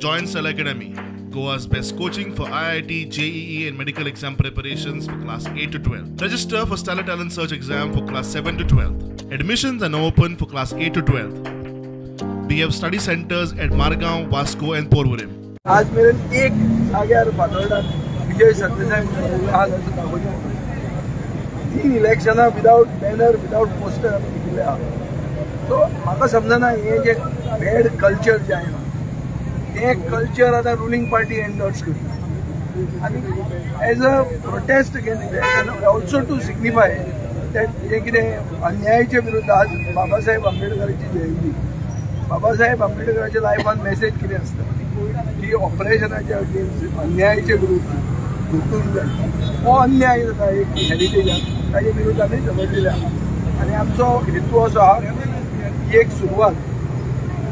Join Stellar Academy, Goa's best coaching for IIT, JEE and medical exam preparations for class 8 to 12. Register for Stellar Talent Search exam for class 7 to 12. Admissions are now open for class 8 to 12. We have study centers at Margao, Vasco and Porvorim. आज मेरेन एक जाग्यार फातोर्डान विजय सरदेसाय आहा अशें दाखोवचें. 3 इलेक्शनां विदावट banner विदावट poster आमी जिखिल्ले आहा. So म्हाका समजना हें जें बॅड कल्चर जें आयलां तें कल्चर आतां रुलींग पार्टी एन्डोर्स करता आनी as a protest against also to signify that जें कितें अन्यायाचे विरुद्ध आज बाबासाहेब आंबेडकराची जयंती. बाबासाहेब आंबेडकराच्या लायफान मेसेज कितें आसता की ऑपरेशनाच्या अगेन्स्ट अन्यायाचे विरुद्ध झुकूंक जाय. हो अन्याय जाता एक हेरिटेजान ताजे विरुद्ध आमी झगडलेले आहा आनी आमचो हेतू असो आहा ही एक सुरवात.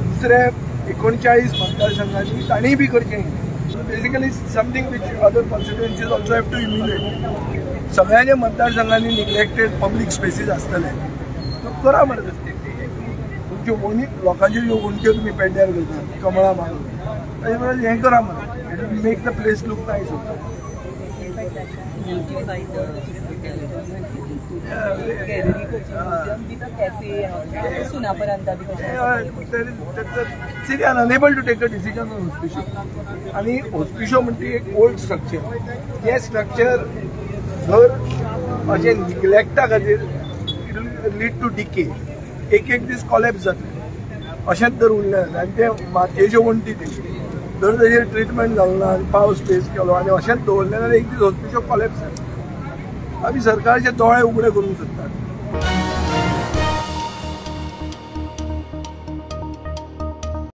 दुसरे 39 मतदारसंघांनी तांणी बी करचें. Basically something which other constituencies also have to emulate. सगळ्यांच्या मतदारसंघांनी निग्लेक्टेड पब्लीक स्पेसीस आसतले तो करा मरे. तुमच्यो वणी लोकांच्यो ज्यो वणट्यो तुमी पेड्ड्यार करतात कमळां मारून ताजे बरोबर हें करा मरे. It will make the place look nice. See, they are unable to take a decision on Hospicio. आणि Hospicio म्हणजे एक ओल्ड स्ट्रक्चर. हे स्ट्रक्चर जर अशें निग्लेक्टा खातीर it will lead to decay. एक एक दीस कॉलॅप्स जातले अशेंच जर उरलें आनी ते मातयेच्यो वण्टी ते जर ताजेर ट्रिटमेंट जालो ना आनी पावस फेस केलो आनी अशेंच दवरलें जाल्यार एक दीस हॉस्पिशो कॉलॅप्स जातले. आमी सरकारचे दोळे उगडे करूंक सोदतात.